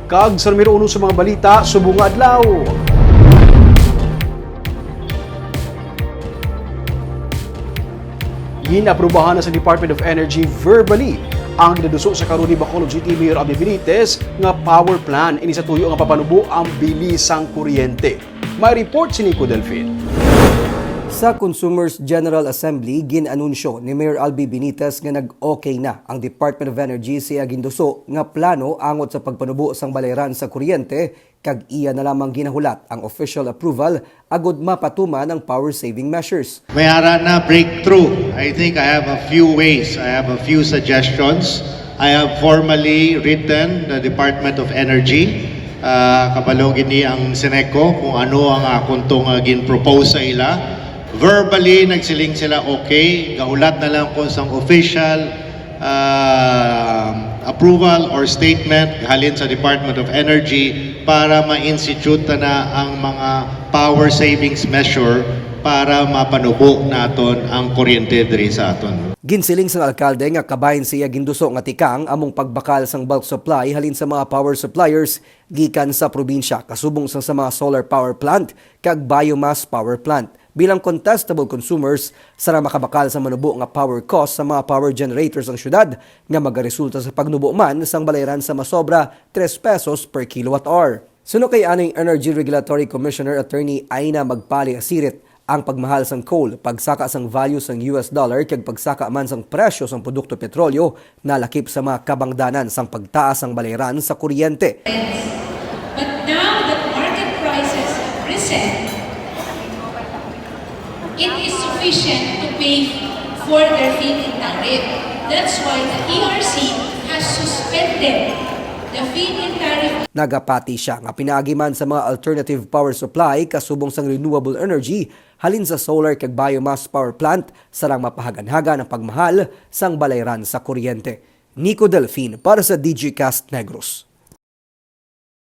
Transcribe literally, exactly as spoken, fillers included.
Kag sa numero uno sa mga balita subong nga adlaw. Ginaprubahan na sa Department of Energy verbally ang ginaduso sa karon ni Bacolod City Mayor Albee Benitez nga power plant ini sa tuyo nga mapanubo ang bili sang kuryente. May report si Nico Delfin. Sa Consumers General Assembly, gin-anunsyo ni Mayor Albee Benitez nga nag-okay na ang Department of Energy sa iya ginduso nga plano angot sa pagpanubo sang balayran sa kuryente, kag iya na lamang ginahulat ang official approval agud mapatuman ang power saving measures. May ara na breakthrough. I think I have a few ways, I have a few suggestions. I have formally written the Department of Energy. Ah, kabalo gid ni ang Seneco kung ano ang akon tong, ah, gin-propose sa ila. Verbally, nagsiling sila okay. Gahulat na lang ko sang official, ah, approval or statement halin sa Department of Energy para ma-institute na ang mga power savings measure para mapanubo naton ang kuryente diri sa aton. Ginsiling sang alkalde nga kabahin sa iya ginduso nga tikang among pagbakal sang bulk supply halin sa mga power suppliers gikan sa probinsya, kasubong sang sa mga solar power plant kag biomass power plant. Bilang contestable consumers, sarang makabakal sa manubo nga power cost sa mga power generators ang syudad, nga magaresulta sa pagnubo man sang balayran sa masobra tres pesos per kilowatt hour. Suno kay aning Energy Regulatory Commissioner Attorney Aina Magpali Asirit, ang pagmahal sang coal, pagsaka sang value sang U S dollar kag pagsaka man sang presyo sang produkto petrolyo nalakip sa mga kabangdanan sang pagtaas sang balayran sa kuryente. But now that market prices have risen, it is sufficient to pay for their feed-in tariff. That's why the E R C has suspended the feed-in tariff. Nagapati siya nga pinaagi man sa mga alternative power supply kasubong sang renewable energy halin sa solar kag biomass power plant, sarang mapahaganhagan ang pagmahal sang balayran sa kuryente. Nico Delfin para sa D G Cast Negros.